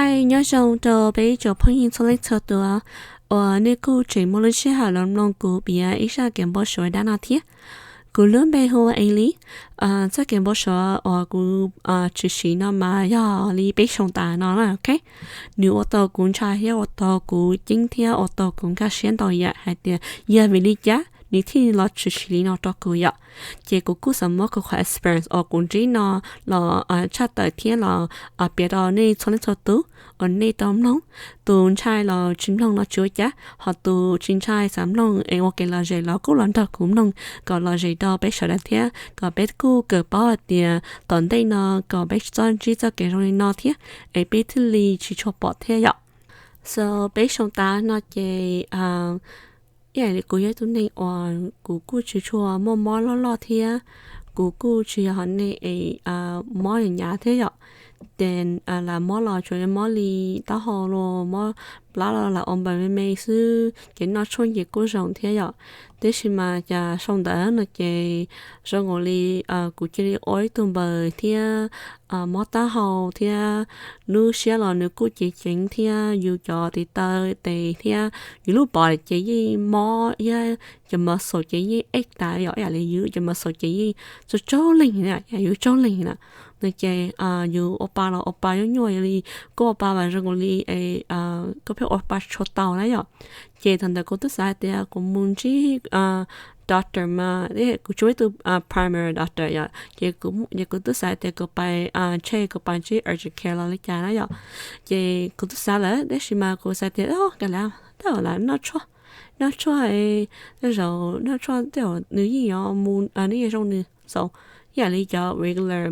Nyob zoo rau peb ib tsoom phooj ywg txhua leej txhua tus uas nej kuj tseem muaj lub sij hawm los mloog kuv piav ib zaj kev npau suav dab no thiab. Kuv lub npe hu ua Elis. Txoj kev npau suav uas kuv tshwm sim no mas yog li peb xyoos tas no na, ok. Nws ua tau kuv ntshai thiab ua tau kuv ceeb thiab ua tau kuv nkag siab ntau yam hais tias yog vim li cas nws thiaj los tshwm sim li no rau kuv yom. Ces kuv kuj xav muab kuv qhov experience uas kuv ntsib no los tshaj tawm thiab los piav rau nej txhua leej txhua tus uas nej tau mloog. Tus ntshai los tsis mloog los tsis ua cas, ho tus tsis ntshai xav mloog es ua kev lom zem los kuj los nrog kuv mloog kom lom zem rau peb sawv daws thiab kom peb kuj kawm paub hais tias tom ntej no kom peb tsis txhob ntsib txoj kev zoo li no thiab es peb thiaj li tsis tshua pom thiab yom. So peb xyoo tas no ces ib yam li kuv yog ib tug neeg uas kuv kuj tsis tshua muaj mob loj loj thiab kuv kuj tsis yog hom neeg es mob hnyav thiab yom. Ces lam mob los tsuas mob li taub hau los mob plab los lam ua npaws me me xwb ces noj tshuaj ces kuj zoo thiab yom. Tiam sis mas cas xyoo ntawd no ces zoo nkaus li kuv cia li ua ib tug npaws thiab mob taub hau thiab lub siab los nws kuj ceev ceev thiab yus cov tes taw tes thiab yus lub pov ces yeej mob thiab cov muscle ces yeej ache tas yom, ib yam li yus cov muscle ces yeej tsaug tsaug leeg na, yus tsaug leeg na. No ces yus ua pa los ua pa nyuaj nyuaj li, koj ua pa mas zoo nkaus li koj pheej ua pa tsis tshua tau na yom. Ces thaum ntawd kuv twb xav hais tias kuv mus ntsib doctor mas kuv tsis muaj ib tug primary doctor yom, ces kuv twb xav hais tias kuv pais check, kuv pais ntsib urgent care los li cas na yom. Ces kuv twb xav lawm tab sis mas kuv xav tias ka la tej zaum lam noj tshuaj, noj tshuaj, tej zaum noj tshuaj tej zaum nws yeej yuav mus, nws yeej zoo nws xaus, ib yam li cov regular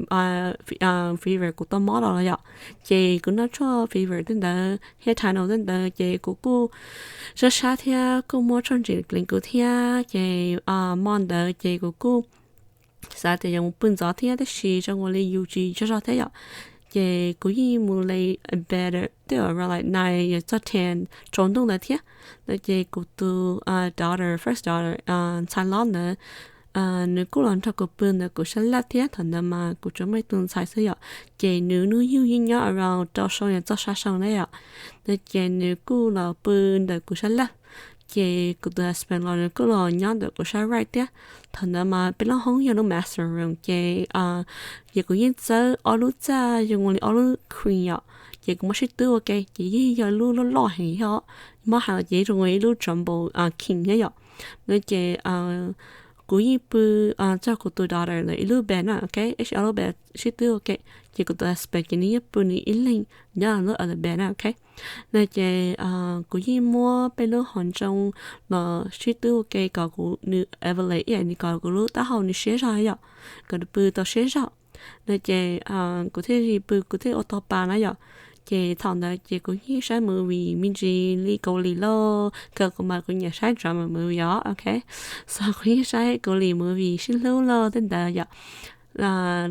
fever kuv tau mob los los yom. Ces kuv noj tshuaj fever tej ntawd thiab Tylenol tej ntawd ces kuv kuj sab sab thiab kuj muab tshuaj ntsim pleev kuv thiab ces hmo ntawd ces kuv kuj xav tias yuav mus pw ntxov thiab tab sis zoo nkaus li yus tsis tsaug zog thiab yom. Ces kuv yeej mus lay better tej zaum around like nine txog ten tsaus ntuj ntawd thiab. No ces kuv tus daughter, first daughter, ntxhais hlob ntawd, nws kuj los nrog kuv pw ntawm kuv sab laj thiab, thaum ntawd mas kuv tsuas muaj ib tug ntxhais xwb yom. Ces nws hnub nyoog yeej nyob around rau xyoo yog txog xya xyoo na yom. No ces nws kuj los pw ntawm kuv sab laj, ces kuv tus husband los nws kuj los nyob ntawm kuv sab right thiab. Thaum ntawd mas peb lub hoob yog lub master room ces ces kuv yeej txawb ob lub txaj zoo li ob lub queen yom, ces kuv muab sib twb ua ke ces yeej yog lub loj loj heev thiab, muab hais los ces zoo li ib lub jumbo king thiab yom. No ces kuv yeej pw txog kuv tus daughter ntawd ib lub bed na, ok, ib ob lub bed sib twb ua ke, ces kuv tus husband ces nws yeej pw nws ib leeg nyob lub other bed na, ok. No ces kuv yeej muab peb lub hom ntsoog los sib twb ua ke kom kuv, nws elevate ib yam li kom kuv lub taub hau nws siab zog yom, kom nws pw tau siab zog. No ces kuv thiaj li pw kuv thiaj ua tau pa na yom. Ces thaum ntawd ces kuv yeej saib movie me ntsis li Kaus Lim lauj, kawg kuv mas kuv nyiam saib drama movie os, ok. So kuv yeej saib Kaus Lim movie sib hlub lauj tej ntawd yom,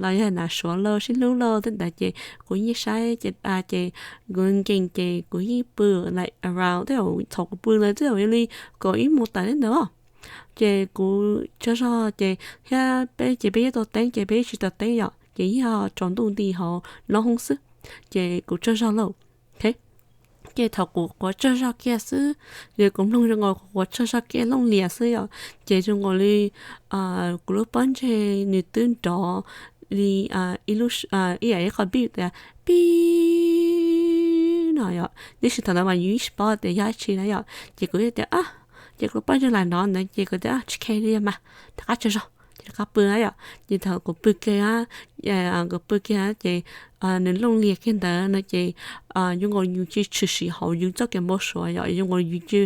los yog nas suav lauj sib hlub lauj tej ntawd ces kuv yeej saib ces tas ces kuv nkees ces kuv yeej pw like around tej zaum thaum kuv pw ntawd tej zaum li kaum ib moos tawm tej ntawd. Ces kuv tsaug zog ces thiab peb ces peb yeej tau teeb ces peb yeej tsis tau teeb yom, ces yog tsaus ntuj nti hauv lub hoob xwb. Ces kuv tsaug zog lauj. Ces thaum kuv quav tsaug zog kiag xwb, yog kuv mloog zoo nkaus kuv quav tsaug zog kiag looj lias xwb yom, ces zoo nkaus li kuv lub pob ntseg nws twb nrov li ib lub, ib yam ib qho beep tias pib no yom, tiam sis thaum ntawd mas yus tsis paub tias yog dab tsi na yom, ces kuv tias, ces kuv lub pob ntseg lam nrov ntawd ces kuv tias tsis khe li mas rov qab tsaug zog ces rov qab pw na yom. Ces thaum kuv pw kiag, kuv pw kiag ces nws looj lias kiag ntawd no ces zoo nkaus yus cia tshwm sim hauv yus txoj kev npau suav yom, zoo nkaus yus cia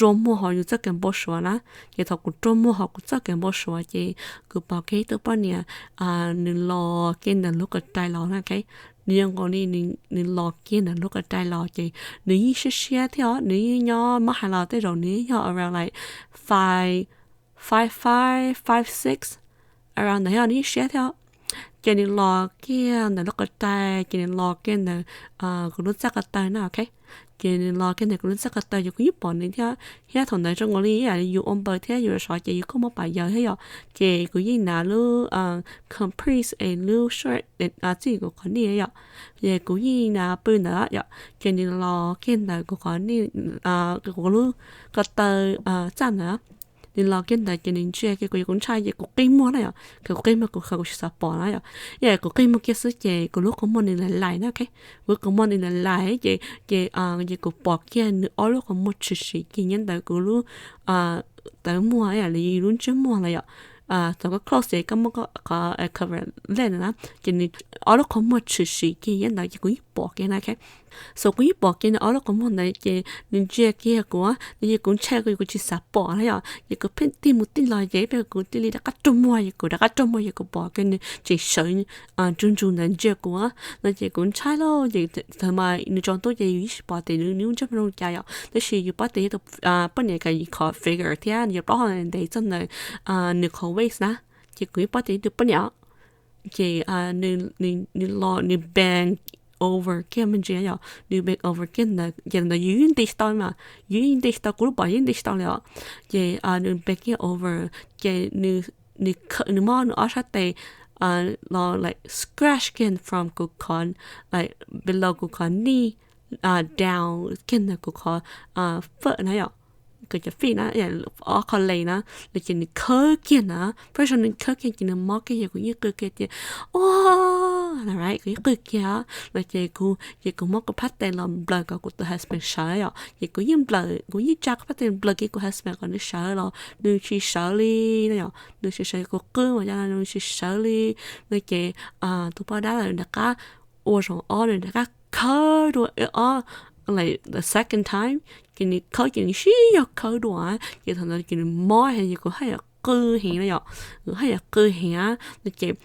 rua muag hauv yus txoj kev npau suav na. Ces thaum kuv rua muag hauv kuv txoj kev npau suav ces kuv pom kiag ib tug poj niam nws los kiag ntawm lub kav rais los na, nws zoo nkaus li nws los kiag ntawm lub kav rais los ces nws yeej siab siab thiab os, nws yeej nyob muab hais los tej zaum nws yeej yog around like five, five five, five six, around ntawd yog nws yeej siab thiab os. Ces nws los kiag ntawm lub ko taw, ces nws los kiag ntawm kuv lub txaj ko taw na, ok. Ces nws los kiag ntawm kuv lub txaj ko taw ces kuv yeej pom nws thiab. Thiab thaum ntawd zoo nkaus li ib yam li yus ua npaws thiab yus sov ces yus kuj muaj pam yawg thiab yom. Ces kuv yeej hnav lub compress es lub short txij kuv qhov nij yom. Ces kuv yeej hnav pw ntawd yom. Ces nws los kiag ntawm kuv qhov nij, kuv lub ko taw txaj ntawd. Nws los kiag ntawd ces nws ntsia kiag kuv, kuv ntshai ces kuv qi muag na yom. Kuv qi muag kuv, kuv tsis xav pom na yom. Yog kuv qi muag kiag xwb ces kuv lub qhov muag nws lais lais na, ok. Kuv lub qhov muag nws lais lais ces, ces, ces kuv pom kiag nws ob lub qhov muag tshwm sim kiag nyob ntawm kuv lub tawv muag ib yam li lub ntsiab muag los yom. Thaum koj close ces koj muab qhov cover leg na, ces nws ob lub qhov muag tshwm sim kiag nyob ntawd ces kuv yeej pom kiag na, ok. So kuv yeej pom kiag nws ob lub qhov muag ntawd ces nws ntsia kiag kuv, nws, ces kuv ntshai kuv, kuv tsis xav pom na yom. Ces kuv pheej tig mus tig los ces peb kuv thiaj li rov qab rua muag, ces kuv rov qab rua muag ces kuv pom kiag nws tseem sawv ntsug ntsug ntawd ntsia kuv no ces kuv ntshai lauj. Ces thaum mas nws tsaus ntuj ces yus yeej tsis pom tias nws lub ntsiab muag zoo cas yom, tab sis yus paub tias yog tus poj niam ka qhov figure thiab nws yuav plaub hau ntev txog ntawm nws qhov waist na, ces kuv yeej paub tias yog tus poj niam. Ces nws los nws bend over kiag me ntsis yom, nws bend over kiag ntawd ces ntawd yus yeej nti tsis tau mas, yus yeej nti tsis tau, kuv lub pom yeej nti tsis tau li os. Ces nws bend kiag over, ces nws, nws muab nws ob sab tes los like scratch kiag from kuv qhov, like below kuv qhov nij down kiag ntawm kuv qhov foot na yom, kuv cov feet na, ob qhov leg na, no ces nws khawb kiag na, first nws khawb kiag ces nws mob kiag ces kuv yeej qw kiag tias, o, right, kuv yeej qw kiag no ces kuv, ces kuv muab kuv phab tes los nplawm kom kuv tus husband sawv yom, ces kuv yeej nplawm, kuv yeej tsa kuv phab tes nplawm kiag kuv husband kom nws sawv los nws tsis sawv li no yom, nws tsis sawv, kuv qw mas cas nws tsis sawv li no ces tus poj dab lawm nws rov qab ua zaum ob, nws rov qab khawb dua ob, like the second time, ces nws khawb ces nws sib yog khawb dua, ces thaum ntawd ces nws mob heev ces kuv haj yam qw heev no yom, kuv haj yam qw heev no ces,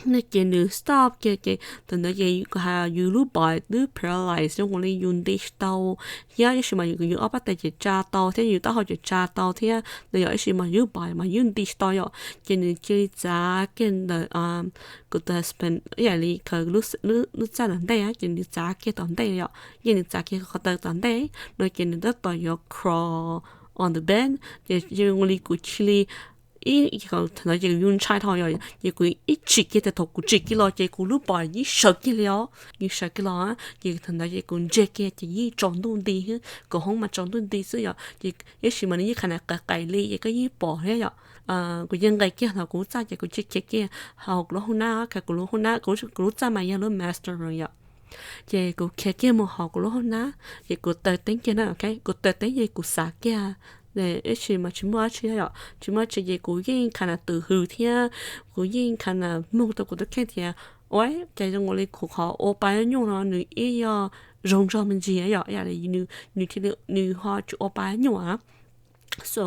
no ces nws stop kiag ces thaum ntawd ces kuv hais yus lub body twb paralyze zoo nkaus li yus nti tsis tau thiab, tab sis mas yus ob pab tes ces tsa tau thiab, yus taub hau ces tsa tau thiab no yom, tab sis mas yus body mas yus nti tsis tau yom, ces nws cia li txav kiag ntawm kuv tus husband ib yam li khaws lub txaj tom ntej ces nws txav kiag tom ntej yom, ces nws txav kiag qhov taw tom ntej no ces nws tab tom yuav crawl on the bed ces zoo nkaus li kuv cia li ib, thaum ntawd ces yus ntshai dhau yom, ces kuv ib tsim kiag, thaum kuv tsim kiag los ces kuv lub body yeej sawv kiag li os, yeej sawv kiag los ces thaum ntawd ces kuv ntsia kiag ces yeej tsaus ntuj nti, kuv hoob mas tsaus ntuj nti xwb yom, ces tab sis mas nws yeej qhov na qais qais li ces koj yeej pom thiab yom. Kuv yeej nqis kiag hauv kuv lub txaj ces kuv cia khiav kiag hauv kuv lub hoob nab, kuv lub hoob nab, kuv lub txaj mas yog lub master room yom. Ces kuv khiav kiag mus hauv kuv lub hoob nab ces kuv taws teeb kiag na, ok, kuv taws teeb ces kuv xav kiag, tab sis mas tsis muaj dab tsi yom, tsis muaj dab tsi ces kuv yeej qhov na tus hws thiab kuv yeej qhov na mloog tau kuv tus kheej tias, ua cas zoo nkaus li kuv qhov ua pa nyuj no nws ib yam zoo zog me ntsis yom, ib yam li nws, nws ho tsis ua pa nyuj a. So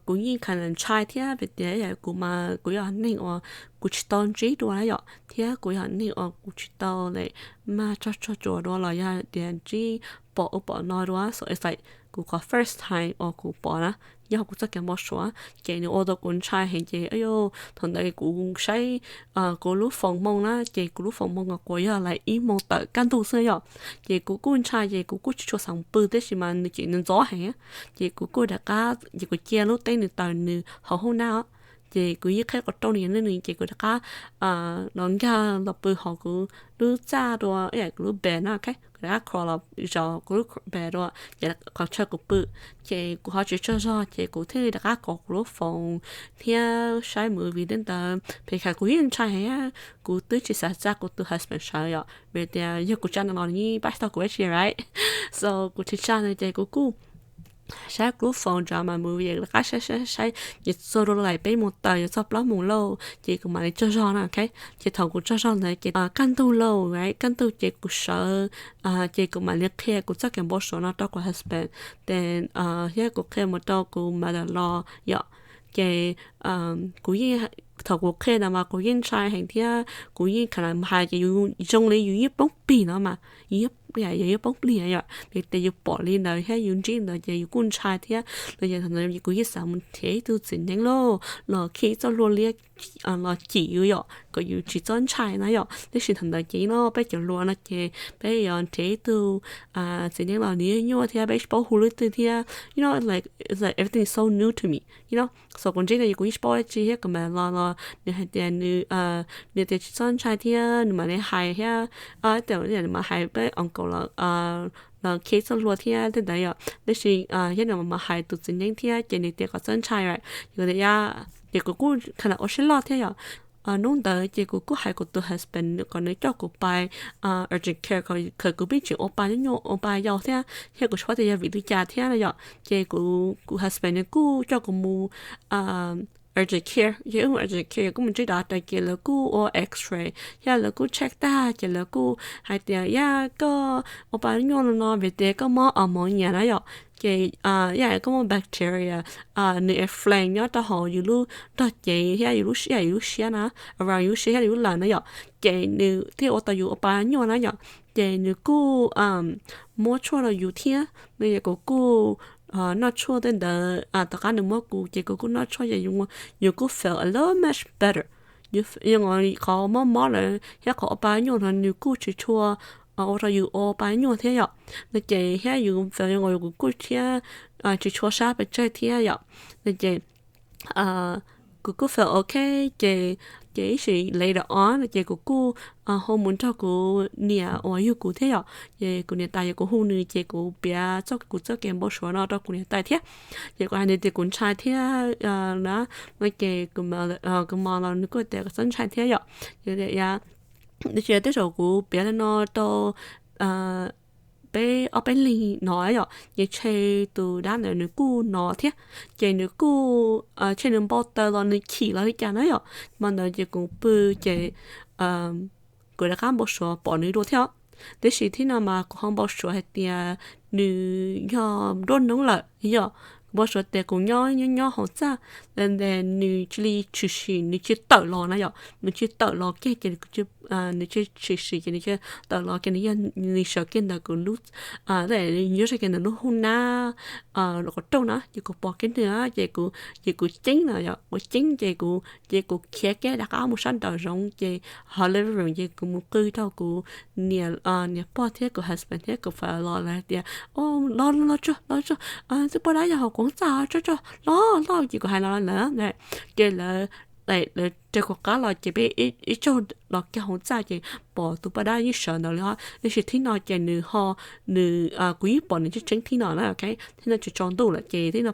kuv yeej qhov na ntshai thiab vim tias kuv mas kuv yog neeg uas kuv tsis tau ntsib dua na yom, thiab kuv yog neeg uas kuv tsis tau li mag tsog tsog tsuas dua los yog tias ntsib pom ub pom no dua, so it's like kuv qhov first time uas kuv pom na, nyob hauv kuv txoj kev npau suav ces nws ua tau kuv ntshai heev ces, thaum ntawd kuv saib kuv lub foos moo na ces kuv lub foos moo uas kuv yog li ib moos tawm kaj ntug xwb yom, ces kuv kuj ntshai ces kuv kuj tsis tshua xav pw tab sis mas nws ces nws ntxov heev, ces kuv kuj rov qab ces kuv cia lub teeb nws taws nws hauv hoob nab, ces kuv yeej qhib qhov rooj nws ces kuv rov qab los nkag los pw hauv kuv lub txaj dua ib yam kuv lub bed na, ok, kuv rov qab crawl los zaum kuv lub bed dua ces qhov chaw kuv pw, ces kuv ho tsis tsaug zog ces kuv thiaj li rov qab kov kuv lub foos thiab saib movie tej ntawd, pes khas kuv yeej ntshai heev, kuv twb tsis xav tsa kuv tus husband sawv yom, vim tias yog kuv tsa nws los nws yeej pab tsis tau kuv dab tsi right. So kuv tsis tsa nws ces kuv kuj saib kuv lub foos, drama movie rov qab saib saib saib ces txog dua li peb moos tawm yuav txog plaub moos lauj ces kuv mam li tsaug zog na, ok. Ces thaum kuv tsaug zog ntawd ces kaj ntug lauj, kaj ntug ces kuv sawv, ces kuv mam li qhia kuv txoj kev npau suav no rau kuv husband, ces thiab kuv qhia mus rau kuv mother-in-law yom. Ces kuv yeej, thaum kuv qhia no mas kuv yeej ntshai heev thiab kuv yeej qhov na hais ces zoo li yus yeej poob plig no mas, yus yeej poob plig yom, vim tias yus pom li ntawd thiab yus ntsib ntawd ces yus kuj ntshai thiab no ces thaum ntawd kuv yeej xav mus nrhiav ib tug txiv neeb lauj los khi ib txoj hlua liab los cim yus yom, kom yus tsis txhob ntshai na yom. Tab sis thaum ntawd ces no peb cov hluas no ces peb yuav nrhiav ib tug txiv neej los nws yeej nyuaj thiab peb tsis paub hu leej twg thiab, you know, like, it's like everything is so new to me, you know. So kuv ntsib no kuv yeej tsis paub dab tsi thiab kuv mam los los nws hais tias nws, nws tias tsis txhob ntshai thiab nws mam li hais thiab, nws mam hais peb uncle los, los case txoj hlua thiab tej ntawd yom. Tab sis thiab nws mam hais tus txiv neej thiab ces nws tias kom txhob ntshai, right? Ces kuv kuj kind of ua siab loj thiab yom. Hnub ntawd ces kuv kuj hais kuv tus husband kom nws coj kuv pais urgent care, kuv pheej tseem ua pa nyuaj ua pa yau thiab thiab kuv tsis paub tias yog vim li cas thiab no yom. Ces kuv husband nws kuj coj kuv mus urgent care, ces wb mus urgent care kuj mus ntsib doctor ces lawv kuj ua x-ray thiab lawv kuj check tag ces lawv kuj hais tias yog koj ua pa nyuaj no no vim tias koj mob ammonia na yom. Ces yog koj muaj bacteria, nws inflame nyob rau hauv yus lub tog cev thiab yus lub siab, yus lub siab na, around yus lub siab thiab yus lub lawv na yom. Ces nws thiaj ua tau yus ua pa nyuaj na yom. Ces nws kuj muab tshuaj rau yus thiab no ces kuv kuj noj tshuaj tej ntawd tom qab nws muab kuv ces kuv kuj noj tshuaj ces yus kuj feel a little much better. Qhov mob mob lawm thiab qhov ua pa nyuaj no nws kuj tsis tshua ua rau yus ua pa nyuaj thiab yom. No ces thiab yus feel zoo nkaus kuv kuj thiab tsis tshua sab pes tsawg thiab yom. No ces kuv kuj feel ok, ces, ces ib sim later on no ces kuv kuj ho mus nrog kuv niam uas yug kuv thiab yom. Ces kuv niam tais yog kuv hu nws ces kuv piav txoj, kuv txoj kev npau suav no rau kuv niam tais thiab. Ces kuv hais nws tias kuv ntshai thiab na, no ces kuv mom los nws kuj tias kom txhob ntshai thiab yom. Ces tej zaum kuv piav li no rau peb ob peb leeg hnov yom, ces ntshe tus dab ntawd nws kuj hnov thiab. Ces nws kuj, ntshe nws npau taws los nws chim los li cas na yom. Hmo ntawd ces kuv pw ces kuv rov qab npau suav pom nws dua thiab. Tiam sis thaum no mas kuv ho npau suav hais tias nws yog nruab hnub lawm yom. Kuv npau suav tias kuv nyob nyob nyob hauv txaj, nws cia li tshwm sim, nws cia li tawm los na yom, nws cia li tawm los kiag ces nws cia li tshwm sim ces nws cia li tawm los kiag, nws yog nws sawv kiag ntawm kuv lub, nyob sawv kiag ntawm lub hoob nab los qhov rooj na, ces kuv pom kiag nws ces kuv, ces kuv ceeb na yom, kuv ceeb ces kuv, ces kuv khiav kiag rov qab mus sab nraum zoov ces ho living room ces kuv mus qw rau kuv niam, niam pog thiab kuv husband thiab kuv father los, lawv hais tias, o, los los tso, los tso, tus poj dab yog hauv kuv hoob txaj, tso tso, los los. Ces kuv hais los lawm, ces lawv, lawv raws kuv qab los ces peb ib tsaug los kiag hauv txaj ces pom tus poj dab yeej sawv ntawd li os. Tiam sis thaum no ces nws ho, nws, kuv yeej pom nws tseeb tseeb thaum no na, ok. Thaum no tsis tsaus ntuj lawm ces thaum no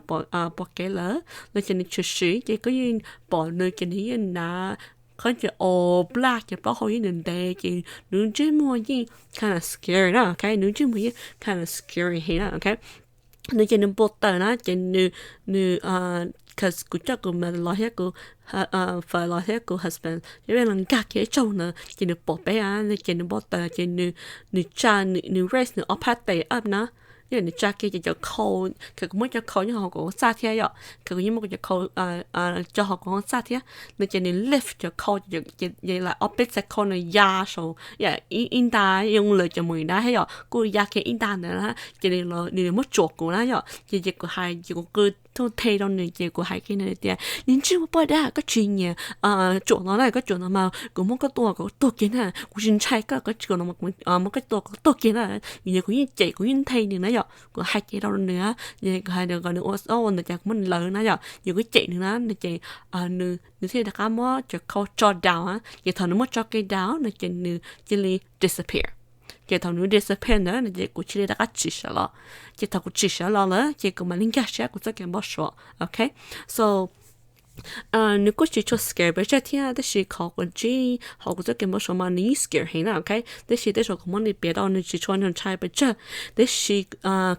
pom kev lawm no ces nws tshwm sim ces kuv yeej pom nws ces nws yeej hnav qhov cov all black ces plaub hau yeej ntev ntev ces nws ntsej muag yeej kind of scary na, ok, nws ntsej muag yeej kind of scary heev na, ok. Nws ces nws npau taws na ces nws, nws, cause kuv coj kuv mother los thiab kuv father los thiab kuv husband, ces peb los nkag kiag ib tsaug ntawd ces nws pom peb na ces nws npau taws ces nws, nws tsa, nws raise nws ob phab tes up na, yog nws tsa kiag ces cov khau, kuv muab cov khau nyob hauv kuv hoob txaj thiab yom, kuv yeej muab kuv cov khau coj hauv kuv hoob txaj thiab no ces nws lift cov khau ces lawv ob peb txhais khau no ya saum ib nta, zoo lawv cov mus ib nta thiab yom, kuj ya kiag ib nta ntawd na ces nws muab tsuam kuv na yom, ces, ces kuv hais ces kuv qw thuj the rau nws ces kuv hais kiag nws tias, nws ntsej muag poj dab, koj tsis nyiam tsuam no na, koj tsuam no mas kuv muab koj tua kom tuag kiag na, kuv tsis ntshai koj, koj tsuam no mas muab koj tua kom tuag kiag na, vim yog kuv yeej cem kuv yeej nthe nws na yom, kuv hais kiag rau nws, kuv hais kom nws ua ua ntawd cas kuv muab nws lawv na yom, yog kuv cem nws na no ces nws, nws thiaj rov qab muab cov khau tso down ces thaum nws muab tso kiag down no ces nws cia li disappear. Ces thaum nws disappear ntawd no ces kuv cia li rov qab tsim sawv los. Ces thaum kuv tsim sawv los lawm ces kuv mam li nkag siab kuv txoj kev npau suav, ok. So nws kuj tsis tshua scary pes tsawg thiab, tab sis qhov kuv ntsib hauv kuv txoj kev npau suav mas nws yeej scary heev na, ok. Tab sis tej zaum kuv muab nws piav rau nws tsis tshua ntshai pes tsawg. Tab sis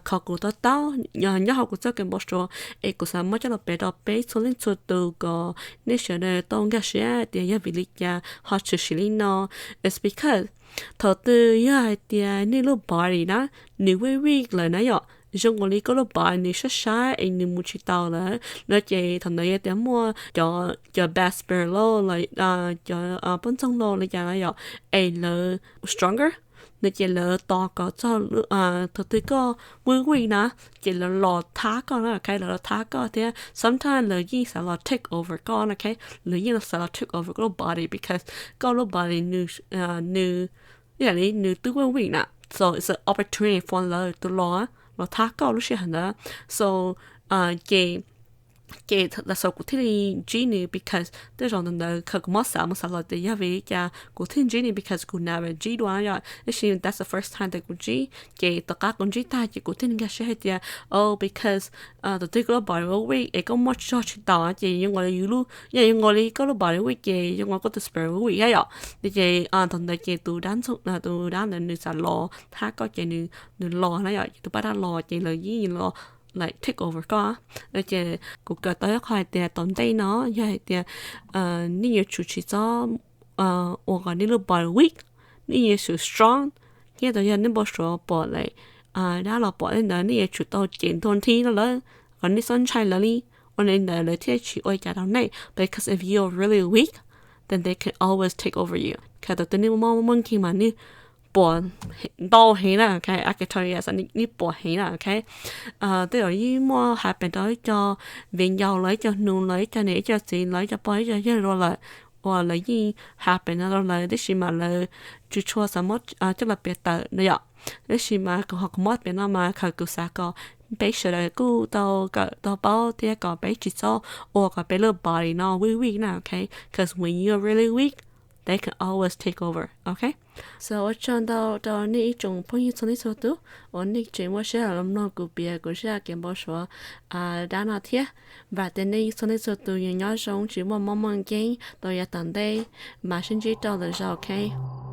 qhov kuv to taub nyob hauv kuv txoj kev npau suav es kuv xav muab coj los piav rau peb txhua leej txhua tus kom nej sawv daws tau nkag siab tias yog vim li cas ho tshwm sim li no. It's because thaum twg yog hais tias nej lub body na, nws weak weak lawm na yom, zoo nkaus li koj lub body nws sab sab es nws mus tsis tau lawm no ces thaum ntawd yog tias muaj cov, cov bad spirit los, cov poj ntxoog los li cas na yom, es lawv stronger no ces lawv tos kom txog thaum twg koj weak weak na, ces lawv los thab koj na, ok, lawv los thab koj thiab sometimes lawv yeej xav los take over koj na, ok, lawv yeej xav los take over koj lub body because koj lub body nws, nws, ib yam li nws twb weak weak na, so it's an opportunity for lawv tus los, los thab koj lub sij hawm ntawd. So ces ces thaum kuv thiaj li ntsib nws because tej zaum ntawd khaws kuv mob xav mus xav los tias yog vim li cas kuv thiaj ntsib nws because kuv nav ntsib dua yom, tab sis that's the first time ntawm kuv ntsib ces tom qab kuv ntsib tag ces kuv thiaj li nkag siab hais tias, oh, because thaum twg koj lub body weak es koj muaj tsis txog tsis tau ces yuav nkaus li yus lub, yog yuav nkaus li koj lub body weak ces yuav nkaus koj tus spirit weak thiab yom. Ces thaum ntawd ces tus dab ntxwg, tus dab ntawd nws xav los thab koj ces nws los na yom, ces tus paj dab los ces lawv yeej los like take over koj. Ces kuv kawm tau ib qho hais tias tom ntej no yog hais tias nej yuav tsum tsis txhob ua kom nej lub body weak, nej yuav tsum strong. Thiab thaum yog nej npau suav pom like dab los pom nej ntawd nej yuav tsum tau cem ntuag nthi rau lawv kom nej txhob ntshai lawv li, ua li ntawd lawv thiaj tsis ua li cas rau nej. Because if you are really weak, then they can always take over you. Kha thaum twg nej muaj mob muaj nkeeg mas nej puas ntau heev na, ok, I can tell you, nej puas heev na, ok. Tej zaum yeej muaj happen rau ib co viv ncaus los, ib co nus los, ib co niam ib co txiv los, ib co pog ib co yawg los lawm, uas lawv yeej happen no rau lawv tab sis mas lawv tsis tshua xav muab coj los piav tawm no yom. Tab sis mas kuv ho kuv muab piav no mas khaws kuv xav kom peb sawv daws kuj tau kawm tau paub thiab kom peb tsis txhob ua kom peb lub body no weak weak na, ok. Because when you are really weak, they can always take over, ok. So ua tsaug ntau rau nej ib tsoom phooj ywg txhua leej txhua tus uas nej tseem muaj sij hawm los mloog kuv piav kuv zaj kev npau suav dab no thiab. Vam tias nej txhua leej txhua tus yuav nyob zoo tsis muaj mob muaj nkeeg tau yav tom ntej, mam sib ntsib rau lwm zaus, ok.